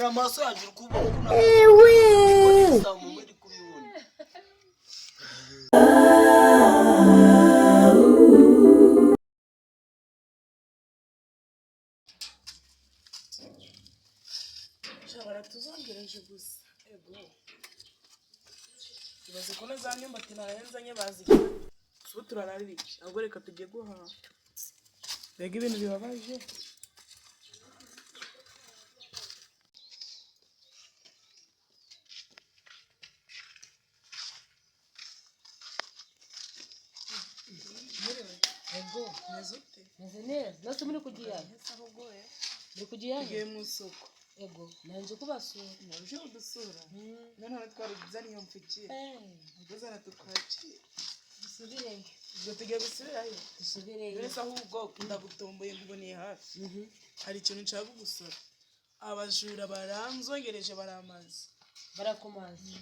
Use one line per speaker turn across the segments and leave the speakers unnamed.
Dore amaso yanjye, uri kubona ukuntu ibisambo muri kubibona.
Baratuzongereje gusa. Ego, ibaze ko na za myumbati narahenzanye bazigira. Ubu turararira iki? Ahubwo reka tujye guhaha. Mbega ibintu bibabaje!
Ego.
Meze ute?
Meze neza. Nase muri kugiya?
Ese aho ugoye?
Muri kugiya?
Tugiye mu isoko.
Ego, nanje kubasura.
Uje kudusura? Noneho twari uzaniye mfukire. Ubwo zana tukwakire.
Dusubireyo.
Ubwo tugiye gusubirayo.
Dusubireyo.
Mbese ahubwo ndagutomboye, nkuboneye hafi. Hari ikintu nshaka kugusaba. Abajura baranzongereje, baramaze.
Barakumaza.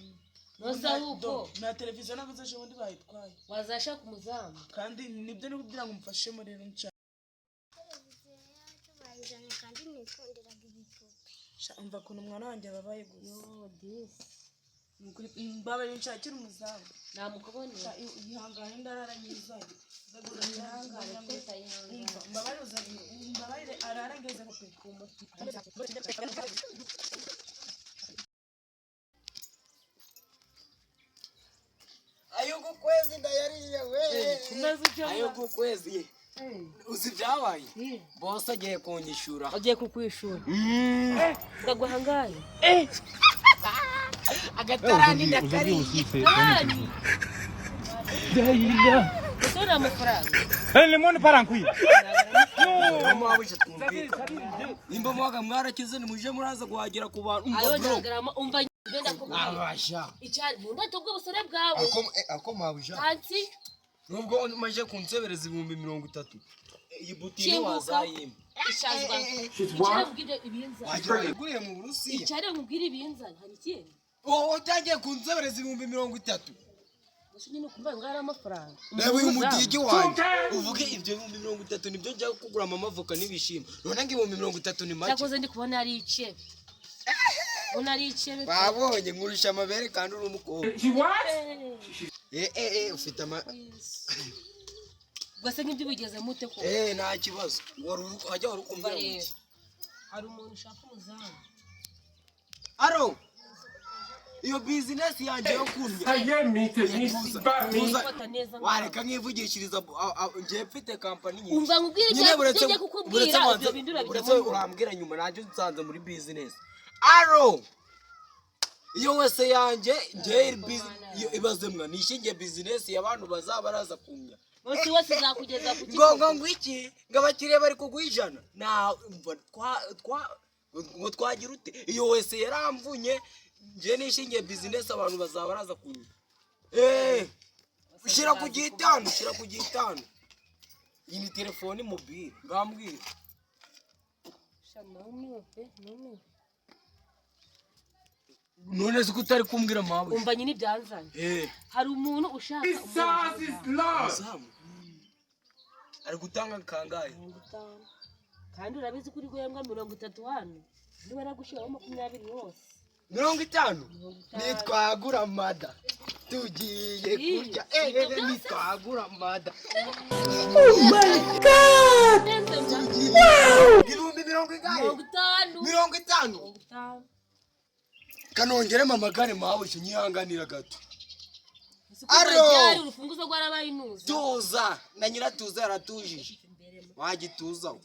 Nose ahubwo
Na televiziyo naguze ejo bundi bayitwaye.
Wazashaka umuzamu.
Kandi nibyo ni kugira ngo umfashemo rero nshaka.
Televiziyo yacu bayizanye kandi nikundiraga ibipupe.
Sha, umva ukuntu umwana wanjye ababaye gusa.
Yo disi.
Ni ukuri, mbabarira nshakire umuzamu.
Namukuboneye.
Sha, ihangane, ndarara nyizanye.
Ihangane twese, ihangane.
Mbabarire mbabarire arara ngeze pe.
Ayo ku kwezi ndayariye we.
Kumeze utyo?
Ayo ku kwezi, uzi ibyabaye? Bose agiye kunyishura.
Agiye kukwishura? Ndaguha angahe?
Agatarani ndakariye.
Nani? Ese ni amafaranga?
Mwabuje twumvikana, nimba mwaga mwarakize, nimuje muraza guhagira ku bantu.
Ayo.
Umva bro.
Ndagarama, umva, ngenda kubwira.
Abasha.
Icyari mu ndato bw'ubusore bwawe.
Ako mabuja.
Tansi.
Nubwo umaze kunsebereza 30,000, iyi butini
Kinguka.
wazayimpa.
Ishazwa. Icyari nkubwire ibinzanye.
Wagira ngo yaguriye mu Burusiya.
Icyari nkubwire ibinzanye. Hari ikindi?
Wowe utangiye kunsebereza 30,000.
Gusa nyine ukumva ngo ari amafaranga.
Reba uyu mudigi wanjye, uvuge ibyo 30,000 nibyo njya kuguramo amavoka n'ibishimbo, none ngo 30,000 ni make.
Cyakoze ndi kubona ari icebe. Ubona ari icebe.
Babonye nkurusha amabere kandi uri umukobwa. Eh eh eh, ufite ama
Ubwo se nk'ibyo bigeze mute ko?
Eh, nta kibazo. Wari uri hajya, wari
Umva
ukumbwira ngo
rero.
iki?
Hari umuntu ushaka umuzamu.
Aro, iyo bizinesi yanjye yo kunya. Tuza.
Gufata neza nkawe.
Wareka nkivugishiriza, njye mfite kampani nyinshi.
Umva nkubwire
Nyine
ibyo
buretse
ngiye kukubwira,
buretse
ibyo bintu
buretse
urabijyamo.
urambwira nyuma, nanjye unsanze muri bizinesi. Aro, iyo wese yanjye njye iyo ibaze mwa nishingiye bizinesi y'abantu bazaba baraza kumya.
Bose wese uzakugeza ku
Ngo
kigo.
ngo iki? Ngo abakiriya bari kuguha 100 na umva twa ngo twagira ute? Iyo wese yaramvunye. Njye nishingiye bizinesi, abantu bazaba baraza kunywa. Eh, ushyira ku gitanu, ushyira ku gitanu. Iyi ni telefone mobile, ngambwira.
Sha, numiwe pe, numiwe.
None se ko utari kumbwira, mawe?
Umva nyine ibyanzanye.
Eh.
Hari umuntu ushaka umuzamu.
Umuzamu ari gutanga kangahe?
50. Kandi urabizi ko uri guhembwa 30 hano. Niba naragushyiraho 20 yose.
50?
50.
Nitwagura mada tugiye
Ih,
kurya.
ibyo
Eh, eh,
byose?
nitwagura mada.
Neza mba.
Ibihumbi mirongo ingahe?
50.
50?
50.
Kanongeremo amagare mawe, nyihanganira gato.
Ese ko
Aro!
ryari urufunguzo rwarabaye inuza?
Tuza na nyiratuza yaratujije, wagituzaho.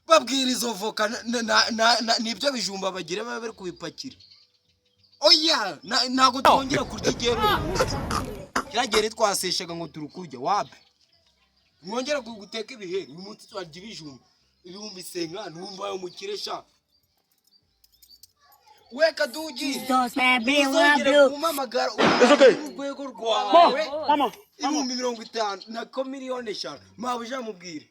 Babwira izo voka nibyo bijumba bagira baba bari kubipakira. Oya, ntabwo twongera kurya igiheri uyu munsi. Kiriya gihe twaseshaga ngo turi kurya wapi. Mwongera guteka ibiheri uyu munsi, turarya ibijumba. 50,000, numva ayo mukire sha. We kadugi, uzongere kumpamagara urwego rwawe. 50,000, nako 5 miliyoni mabuja, mubwire.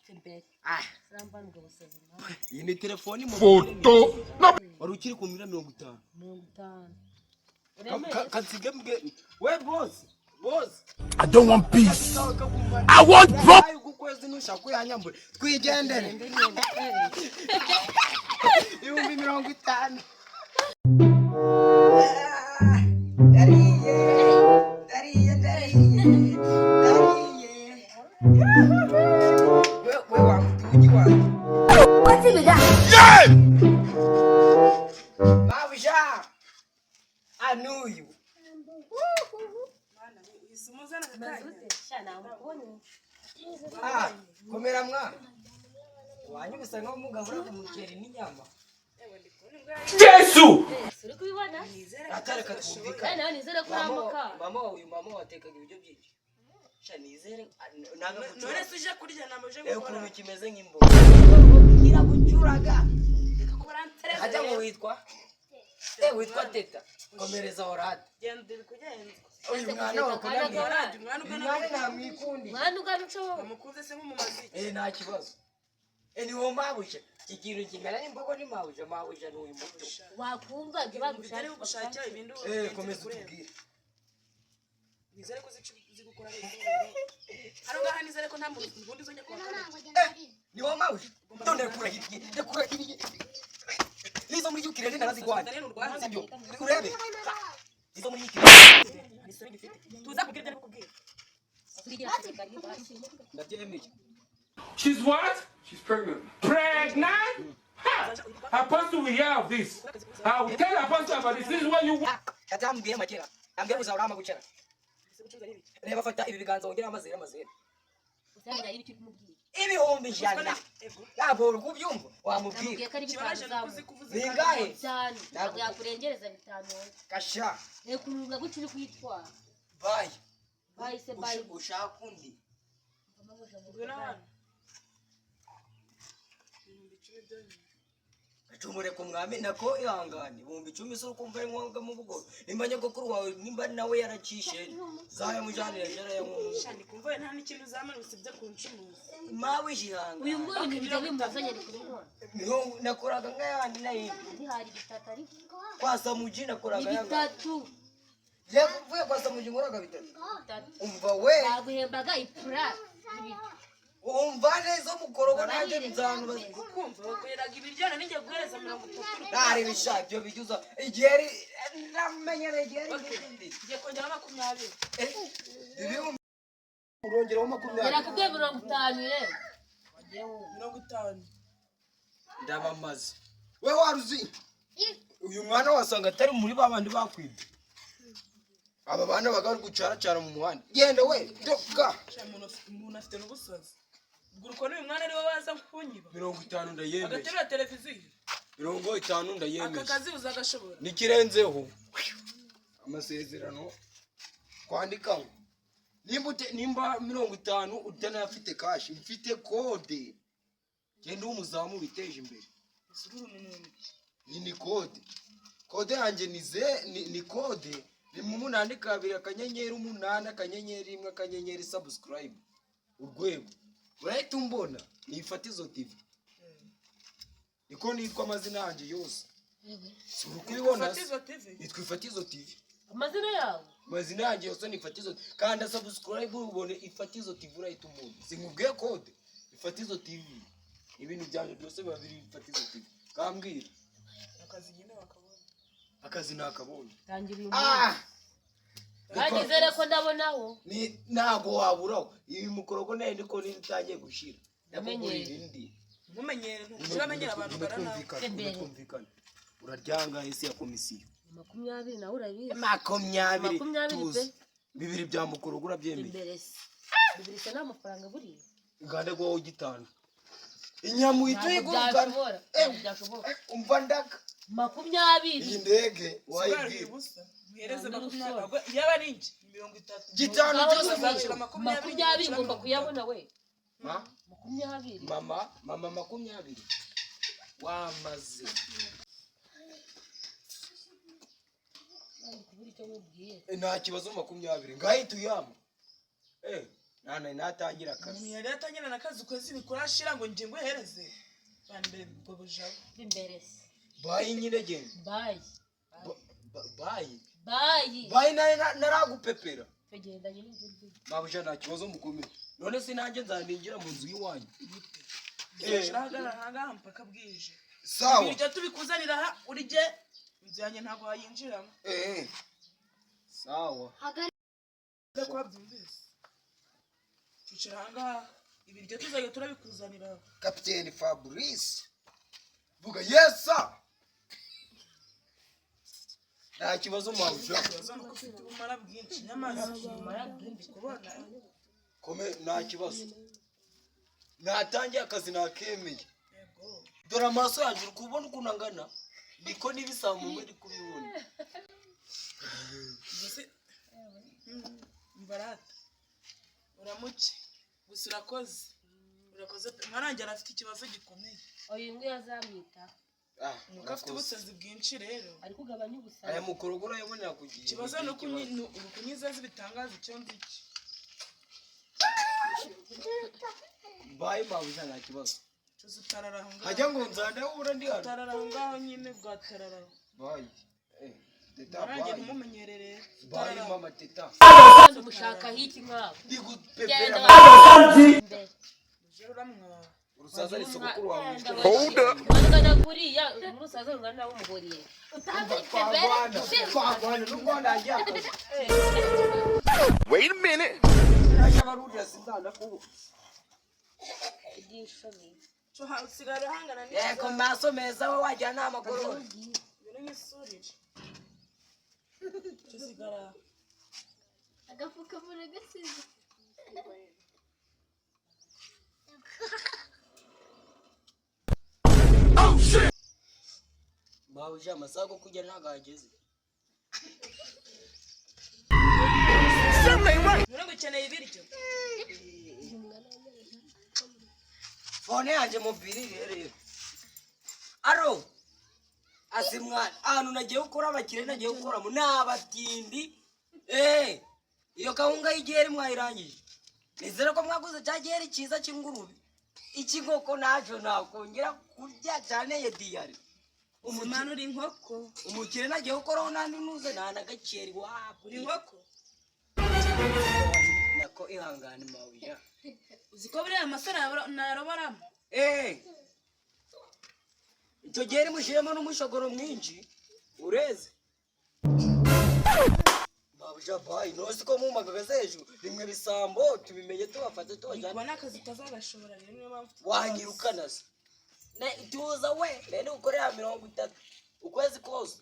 Imbere.
Ah.
Sambana ubwo busazi nawe.
Iyi ni telefoni foto wari ukiri ku 50,000.
50. Uremeye?
Kansige mbwe we, boss, boss.
I don't want peace. I want bro.
Ukwezi nushaka uyanyambure, twigendere. 50,000. Ndariye, ndariye, ndariye, ndariye. We wa mutugi wanjye.
Wetin be that?
Mabuja, anuyu.
Mwana we, uhise umuzana aka kanya?
Sha, namubonye.
Ah, komera mwana wanyu, bisa nkaho mugabura umuceri n'inyama.
Ewe, ndi kubona imbwa.
Ese uri kubibona?
Nizere ko
Atareka
akazi gashoboye.
twumvikane.
Kandi nawe nizere ko
Mama
uramuka.
Mama, uyu mama watekaga ibiryo byinshi. Sha, nizere nanga.
None se uje kurya ntabwo uje
Reba
gukora?
ukuntu kimeze nk'imboga kiragucuraga.
Reka kuba urantereza
Hajya ngo
rero.
witwa witwa Teta, komereza orate.
Genda, uri kugenzwa.
Uyu mwana wakunda.
Akana
Orade, umwana
Uyu
ugana.
mwana ntamwikundi.
Mwana ugana uco wowe.
Bamukunze se nk'umumazi iki?
Nta kibazo. Ni wowe mabuja. Iki kintu kimera n'imbogo ni mabuja. Mabuja ni uyu muto.
Wakumva ibyo
Bitari
bagushakira.
kugushakira ibindi.
Komeza utubwire.
Nizere ko uzi gukora neza rero. Hano ngaha nizere ko nta muntu ubundi uzongera kuwa kabiri.
Ni wowe mabuja. None ndakurahiriye, ndakurahiriye, nizo muri yukirere narazigwanye, sibyo? Urebe izo muri yukirere.
Hari isoni gifite. Tuza kubwira ibyo ari kukubwira.
Ndabyemeye.
She's what? She's pregnant. Pregnant? Ha! Apostle will hear of this. I will tell Apostle about this. This is what you want.
Yatambwiye makera, ambwiye uzahora gucera.
Ese gucuruza ari ibiki?
Reba, fata ibi biganza wongere amazere, amazere.
Usanga ari ibyo uri kumubwira.
100,000.
Ego.
Ntabwo uri kubyumva, wamubwira.
Namubwiye ko ari bitanu.
Ikibabaje ni uko uzi
Zamu.
kuvuza.
Bingahe?
Bitanu ntabwo yakurengereza bitanu wowe.
Kasha.
Reka urunga gutyo uri kwitwara.
Bayi.
Bahise bayi.
Ushaka undi.
Ngwino hano. 10,000 byonyine.
Acumure ku mwami nako ihangane. 10,000 se ukumva ari ngombwa mu bugo? Nimba nyogokuru wawe, nimba nawe yaracishe, zayamujanira yarayankunze.
Sha, ndi kumva we nta n'ikintu uzamara usibye kuncumuza.
Mawe jihanga.
Uyu nguyu ntibijya bimuzanye, ari kubibona.
Nakoraga nk'ayandi nayindi.
Ntihari bitatu ariko.
Kwa Samuji
Ni
nakoraga yanga.
bitatu.
Yego, mvuye kwa Samuji nkoraga bitatu.
Bitatu.
Umva we.
Baguhembaga ipura y'ibiti.
Umva neza, mukorogo nanjye nzantu.
Ukumva bakoreraga ibiryo none ngiye guhereza 30.
Ntari bisha ibyo bijyuza igiheri namenyereye igiheri.
Ngiye kongeraho 20.
Ibihumbi urongeraho 20.
Yarakubwiye 50 yewe.
50.
Ndabamaze. We waruzi uyu mwana wasanga atari muri ba bandi bakwibye, aba bana baga bari gucaracara mu muhanda. Genda we, doka.
Sha, umuntu afite n'ubusazi. Ubwo ukuntu uyu mwana ariwe waza kunyiba.
50 ndayemeye.
Agaterura televiziyo.
50
Aka
ndayemeye.
kazi uzagashobora?
Nikirenzeho amasezerano kwandikaho. Nimba nimba 50 utanafite cash, mfite kode, genda umuzamu witeje imbere.
Ese uri umunebwe.
Ni kode, kode yanjye ni ze ni kode 182 *8 *1 * subscribe urwego, urahita umbona. Ni Ifatizo TV, niko nitwa, amazina yanjye yose. Si uri kubibona se?
Fatizo TV.
Nitwa Ifatizo TV.
Amazina yawe.
Amazina yanjye yose ni Ifatizo. Kanda subscribe ubone Ifatizo TV, urahita umuntu. Sinkubwiye kode Ifatizo TV? Ibintu byanjye byose biba biri Ifatizo TV, kambwira.
Akazi nyine wakabonye.
Akazi nakabonye.
Tangira uyu munsi.
Ah.
Kandi nizere ko ndabonaho.
Ni ntago waburaho iyi mukorogo nayo, ndiko nitangiye gushira ndakugurira
Namenyereye.
indi.
Ntumenyere, ntukujya uramenyera abantu ungana nawe.
Imbere.
Twumvikane, uraryanga isi ya komisiyo.
20 nawe urabizi.
20.
20
Tuzi.
pe.
Bibiri bya mukorogo urabyemeye?
Imbere se. Bibiri se ni amafaranga buriya.
Ngande gwaho gitanu inyama uhita
Ntabwo
uyigurukana.
byashobora. Ntabwo byashoboka.
Umva ndaka.
20.
Iyi ndege
Sigara
wayibwira.
ubusa. Muhereze
Nta
20.
n'urusoro.
Ahubwo yaba ari njye, ni 30.
Gitanu
Ngaho
cyose.
nyine,
Uzashira 20,
20
uzashira
ngomba
30.
kuyabona we.
Ma
20.
Mama, mama, 20 wamaze.
Ntabwo kubura icyo nkubwiye.
Nta kibazo, 20 ngahita uyama. Nana natangira akazi.
Umuntu yari yatangira n'akazi ukwezi ntikurashira ngo njye nguhereze. Bambere ubwo bujabo.
Imbere se.
Bayi nyine, genda.
Bayi.
Bayi.
Bayi.
Bayi, nawe naragupepera.
Tugendanye n'ibyo ngibyo.
Mabuja, nta kibazo, mukomeye. None se nanjye nzaninjira mu nzu y'iwanyu?
Urahagarara ahangaha mpaka bwije.
Sawa.
Ibiryo tubikuzanira aha urye, inzu yanjye ntabwo wayinjiramo.
Sawa.
Uze ko wabyumvise, twicara ahangaha, ibiryo tuzajya turabikuzanira aha.
Kapiteni Fabrice, vuga yes sir. Nta kibazo, mabuja.
Ikibazo ni uko ufite ubumara bwinshi nyamaze
Ubumara bwinshi.
Kubona.
Kome, nta kibazo, natangiye akazi, nakemeye.
Yego.
Dore amaso yanjye, uri kubona ukuntu angana, niko n'ibisambo muri kubibona.
Mbese mbarata, uramuke gusa, urakoze, urakoze pe. Mwarangira afite ikibazo gikomeye.
Uyu nguyu azamwita.
Ah,
Nuko afite
urakoze.
ubusazi bwinshi rero.
Ari kugabanya ubusazi.
Aya mukorogo urayabonera ku gihe.
Ikibazo ni uko uri kunyizeza ibitangaza, icyo nzi cyo.
Bayi mabuja, nta kibazo.
Cyose utarara aho ngaho.
Hajya ngo nzandahura ndi hano.
Utarara aho ngaho nyine, bwatarara.
Bayi, teta.
Mwarangira
Bayi.
ntumumenyerere.
Bayi, mama teta.
Kandi umushakaho iki nkawe?
Ndi gupepera.
Genda.
Uje uramwara.
Urusaza ni sogokuru wawe wishwe.
Hold up. Rungana kuriya, urusaza rungana nawe umuhoriye.
Twagwana, twagwana n'u Rwanda yagiye akazi.
Wait a minute.
Najya barurira sinzana kubu.
Cyo usigara uhangana
Yego, maso meza, we wagira ni amagorora.
Ibintu nk'isurire. Cyo usigara.
Agapfukamunwa gasize.
Mabuja, amasaha yo kurya ntabwo ahageze.
None ngo ukeneye ibiryo?
Phone yanjye mobile rero. Aro asimwana, ahantu nagiye gukora, abakire nagiye gukoramo ni abatindi. Iyo kawunga y'igiheri mwayirangije? Nizere ko mwaguze cya giheri cyiza cy'ingurube, icy'inkoko ntacyo nakongera kurya cyane diyare.
Umwana uri inkoko.
Umukire nagiye gukoraho nandi nuze nta na gakeri wapi.
Uri inkoko.
Nako ihangane, mabuja.
Uzi ko buriya amasaro nayaroboramo?
Icyo gihe mushyiremo n'umushogoro mwinshi ureze, mabuja. Bayi, ntuzi ko mumagaze hejuru rimwe bisambo tubimenye tubafate tubajyane.
Ubona akazi utazagashobora rero, niyo mpamvu
Wanyirukana se? Tuza we, nari gukorera 30 ukwezi kose,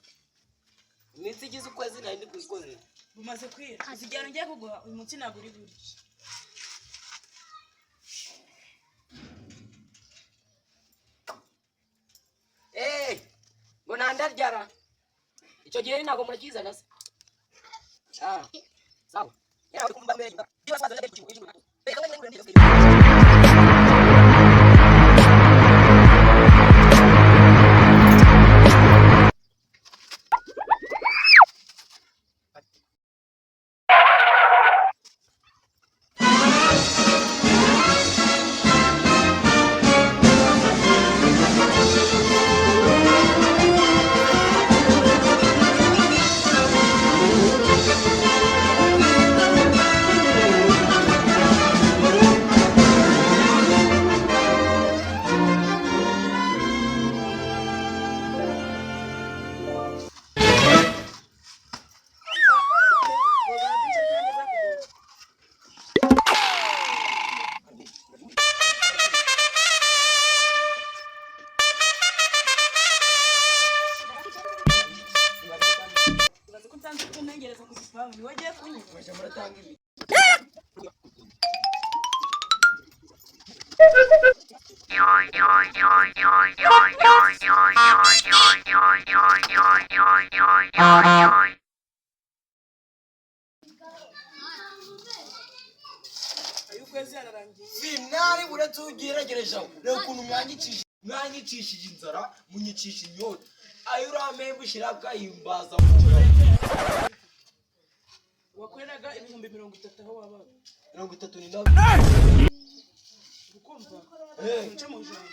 iminsi igize ukwezi nari ndi kuyikorera.
Bumaze kwira. Uzi igihano ngiye kuguha uyu munsi? Ntabwo uri burye.
Ngo nandaryara icyo gihe ntabwo murakizana se? Ah, sawa.
Ibaze ko nsanze kuntengereza ku gipangu, niwe agiye kunyura.
Mwaje muratanga ibi.
Ayo ukwezi yararangiye.
Finari, uretse ugeragerejeho, reba ukuntu mwanyicishije, mwanyicishije inzara, munyicisha inyota. Ayo uramemba ushyira agahimbaza mu nda.
Wakoreraga 30,000 aho wabaga.
30 ni nawe.
Ukumva?
Eh.
Nce mu ijambo.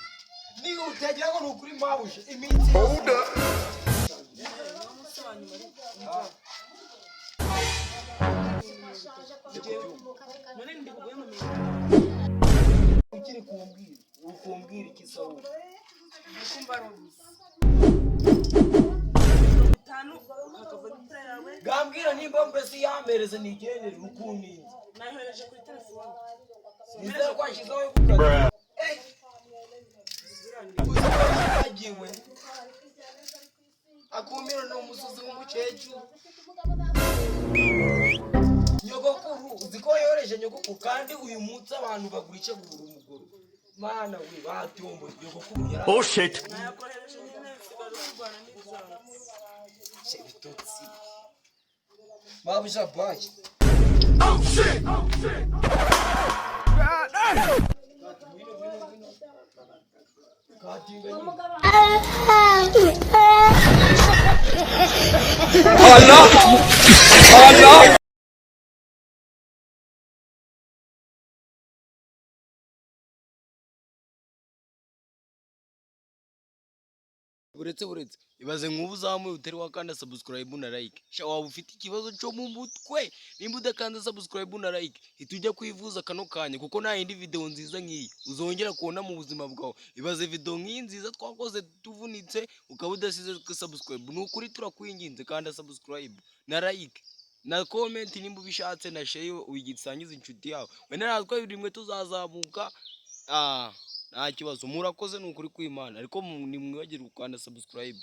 Niba utagira ngo ni ukuri, mabuje iminsi.
Hold up.
Niwo munsi wa nyuma ariko.
Ah.
Mirongo itatu. None ndi kuguhemba 30.
Ukiri kumbwira, uri kumbwira iki sawa?
Nuko mba ari ubusa. 50 hakava n'imfura yawe.
Gambwira nimba mbese yampereze nigendere ukuntinze.
Nayohereje kuri telefone.
Nizere ko washyizeho yo gukata. Uzi ko yibagiwe. Akumiro ni umusozi w'umukecuru. Nyogokuru, uzi ko yohereje nyogokuru, kandi uyu munsi abantu bagurisha guhura umugoro. Mana we, batomboye nyogokuru yari.
Oh shit.
Nayakohereje nyine, nsigara kurwana n'ibyawe.
Ibitotsi. Mabuja, bayi.
Oh shit! Oh shit!
Katinga nyine.
Allah! Allah!
Buretse, buretse, ibaze nk'ubu uzamuye utari wakanda subscribe na like. Sha, waba ufite ikibazo cyo mu mutwe nimba udakanda subscribe na like. Hita ujya kwivuza kano kanya, kuko nta yindi video nziza nk'iyi uzongera kubona mu buzima bwawe. Ibaze video nk'iyi nziza twakoze tuvunitse, ukaba udasize subscribe. Ni ukuri turakwinginze, kanda subscribe na like na comment nimba ubishatse, na share uyisangize inshuti yawe. Wenda natwe rimwe tuzazamuka. Ah, nta kibazo, murakoze, ni ukuri kw'Imana, ariko nimwibagirwe gukanda subscribe.